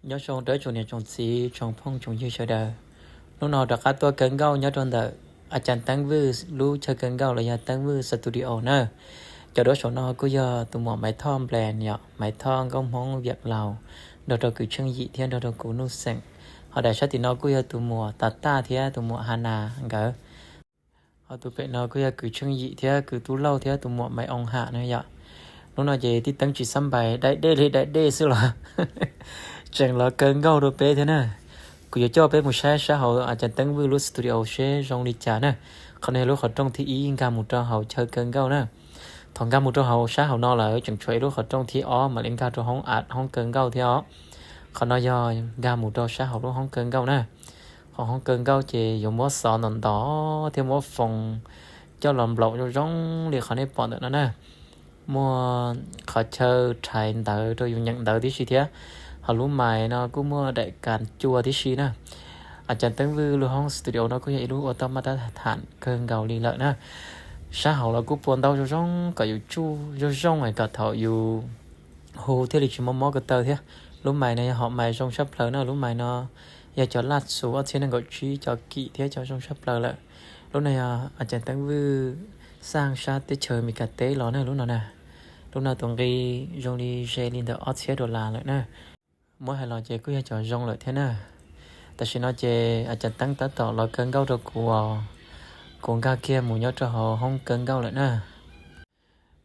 Nyob zoo rau tsoom niam tsoom txiv tsoom phooj tsoom ywg sawv daws. Hnub no rov qab tuaj kawg nkauj nyob rau ntawm A Cas Teeb Vwj lub chaw kawg nkauj los yog Teeb Vwj Studio na. Cov duab saum no kuj yog tus muam Maiv Thoj Nplees yom, Maiv Thoj nkauj Hmoob Viam Laus, nrog rau kwv Tsheej Yim thiab nrog rau kuv Nuj Xeem. Ho daim sab tim no kuj yog tus muam Tav Taj thiab tus muam Ha Nas nkawd. Ho tus pem no kuj yog kwv Tsheej Yim thiab kwv Tub Lauj thiab tus muam Maiv Oo Ham na yom. Hnub no ces tij teeb tsis xab npais, dai dej li dai dej xwb los tseem los kawg nkauj rau peb thiab na. Kuv yuav coj peb mus saib sab hauv A Cas Teeb Vwj lub studio seb zoo li cas na. Qhov no yog lub qhov rooj thib ib nkag mus rau hauv chaw kawg nkauj na. Thaum nkag mus rau hauv sab hauv no lawm tseem tshuav ib lub qhov rooj thib ob mam li nkag rau hoob a hoob kawg nkauj thiab os. Qhov no yog nkag mus rau sab hauv lub hoob kawg nkauj na. Hauv hoob kawg nkauj ces yuav muab xov ntov ntov thiab muab foos coj los nplaum zoo zoo li qhov nej pom ntawm no na. Muaj qhov chaw rhais ntawv rau yus nyeem ntawv tib si thiab. Ho lub mais no kuj muaj daim kas cua tib si na. A Cas Teeb Vwj lub hoob studio no kuj yog ib lub ua tau maj tab tham kawg nkaus li lawm na. Sab hauv los kuj pua ntau zoo zoo kom yus tsuj zoo zoo kom thaum yus hu thiaj li tsis mob mob ko taw thiab. Lub mais no yog hom mais zoo tshaj plaws na, lub mais no yog cov laj xus ob txhiab nees nkaum tsib cov kim thiab cov zoo tshaj plaws lawm. Lub no yog A Cas Teeb Vwj xaj sab teb chaws Amelikas teb los na lub no na. Lub no tus nqi zoo li ze li ntawm ob txhiab dollar lawm na. Muab hais los ces kuj yog cov zoo lawm thiab na. Tam sim no ces A Cas Teeb tab tom los kawg nkauj rau kuv os. Kuv nkag kiag mus nyob rau hauv hoob kawg nkauj lawm na.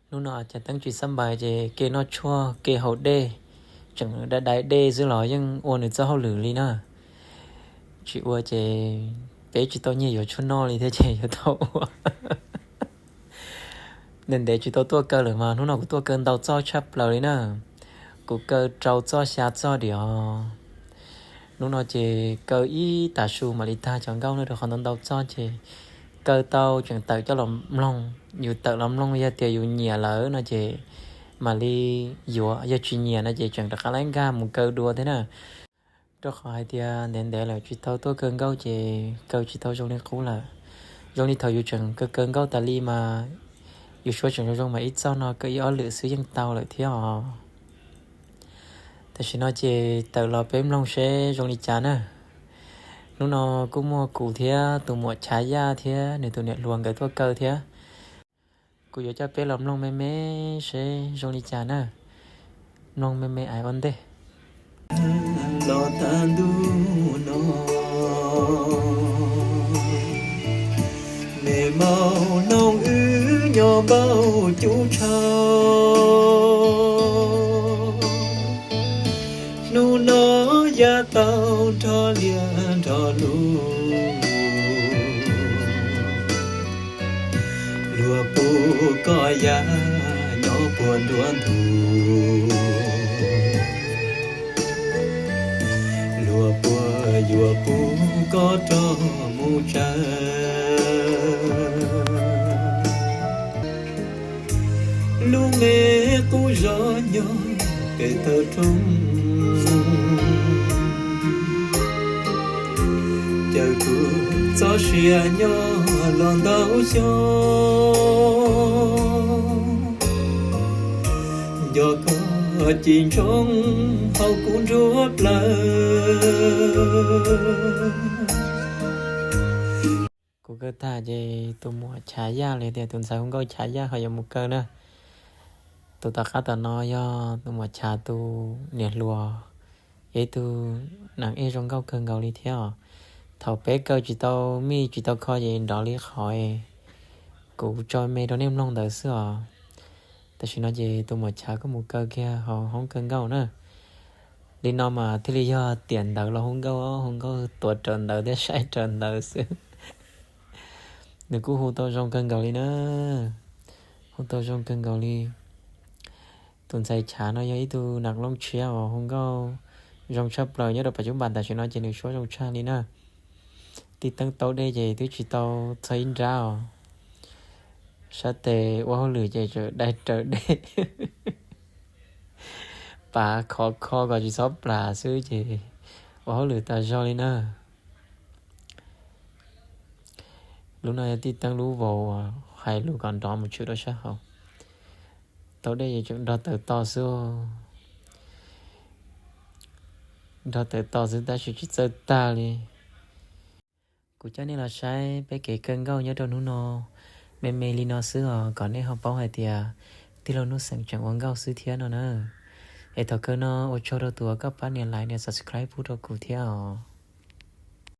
Hnub no A Cas Teeb tsis xab npais ces kev noj tshuaj kev haus dej, tseem dai dai dej xwb los yeej ua nws txoj hauj lwm li na. Tsis ua ces peb tsis tau nyiaj yuav tshuaj noj li thiab ces yuav tau ua. Ntev ntev tsis tau tuaj kaw lawm mas hnub no kuv tuaj kaw ntau txoj tshaj plaws li na. Kuv kaw rau txoj xya txoj diam. Hnub no ces kaw ib tag su mam li tag cov nkauj no rau qhov ntau ntau txoj ces kaw tau tseem tawm coj los mloog. Yus tawm los mloog yog tias yus nyiam lawm no ces mam li yuav, yog tsis nyiam no ces tseem rov qab laib nkag mus kaw dua thiab na. Rau qhov hais tias ntev ntev lawm tsis tau tuaj kaw nkauj ces kaw tsis tau zoo li qub lawm. Zoo li thaum yus tseem kaw kaw nkauj tas li mas yus suab tseem zoo zoo mas ib txoj no kaw ib ob lwm xwb yeej tau lawm thiab os. Tam sim no ces tawm los peb mloog seb zoo li cas na. Hnub no kuj muaj kuv thiab tus muam Chav Yaj thiab nws tus niam hluas nkawd tuaj kaw thiab. Kuv yuav coj peb los mloog me me seb zoo li cas na. Mloog me me ais ua ntej. Los tag ntuj no, me maum noog wb nyob npaum cub tshauv. Hnub no yav tau nrho liaj nrho lus, luag pub koj yam nyob puag nruab ntug, luag puas yuav pub koj rov mus tsawv. Lub me qub zos nyob pem taw roob, caw kuv txoj sia nyob los ntau xyoo. Nco koj ci ntsoov hauv kuv nruab plawv. Kuv kaw tag ces tus muam Chav Yaj los tias tus ntxhais hu nkauj Chav Yaj ho yuav mus kaw na. Tus tom qab tom no yog tus muam Chav tus niam hluas, yog ib tug neeg ej zoo nkauj kawg nkaus li thiab os. Thaum peb kaw tsis tau mij tsis tau kho ces nrov li qhov kuv tso me rau nej mloog ntawd xwb os. Tam sim no ces tus muam Chav kuj mus kaw kiag hauv hoob kaw nkauj na. Li no mas thiaj li yog tiam ntawv los hu nkauj, hu nkauj tuav rawv ntawv thiab saib rawv ntawv xwb. Nws kuj hu tau zoo kawg nkaus li na. Hu tau zoo kawg nkaus li. Tus ntxhais Chav no yog ib tug nas looj tshiab uas hu nkauj zoo tshaj plaws nyob rau pas cub npas tam sim no ces nws suab zoo tshaj li na. Tij Teeb tau dej ces twb tsis tau txog ib nrab os. Sab tes ua hauj lwm ces tseem dai raws dej, pav khov kho kom tsis txhob plam xwb ces ua hauj lwm tas zog li na. Lub no yog Tij Teeb lub vauv uas hais lus kom nrov mus tshwm rau sab hauv. Tau dej ces tseem nrog taws to xwb. Nrog tawm tos xwb tab sis tsis txawj tag li. Kuv coj nej los saib peb kev kaw nkauj nyob rau hnub no me me li no xwb os, kom nej ho paub hais tias tij laug Nuj Xeem tseem ua nkauj xwb thiab no na. Es thaum kawg no ua tsaug rau tus uas koj pab nias like nias subscribe pub rau kuv thiab os.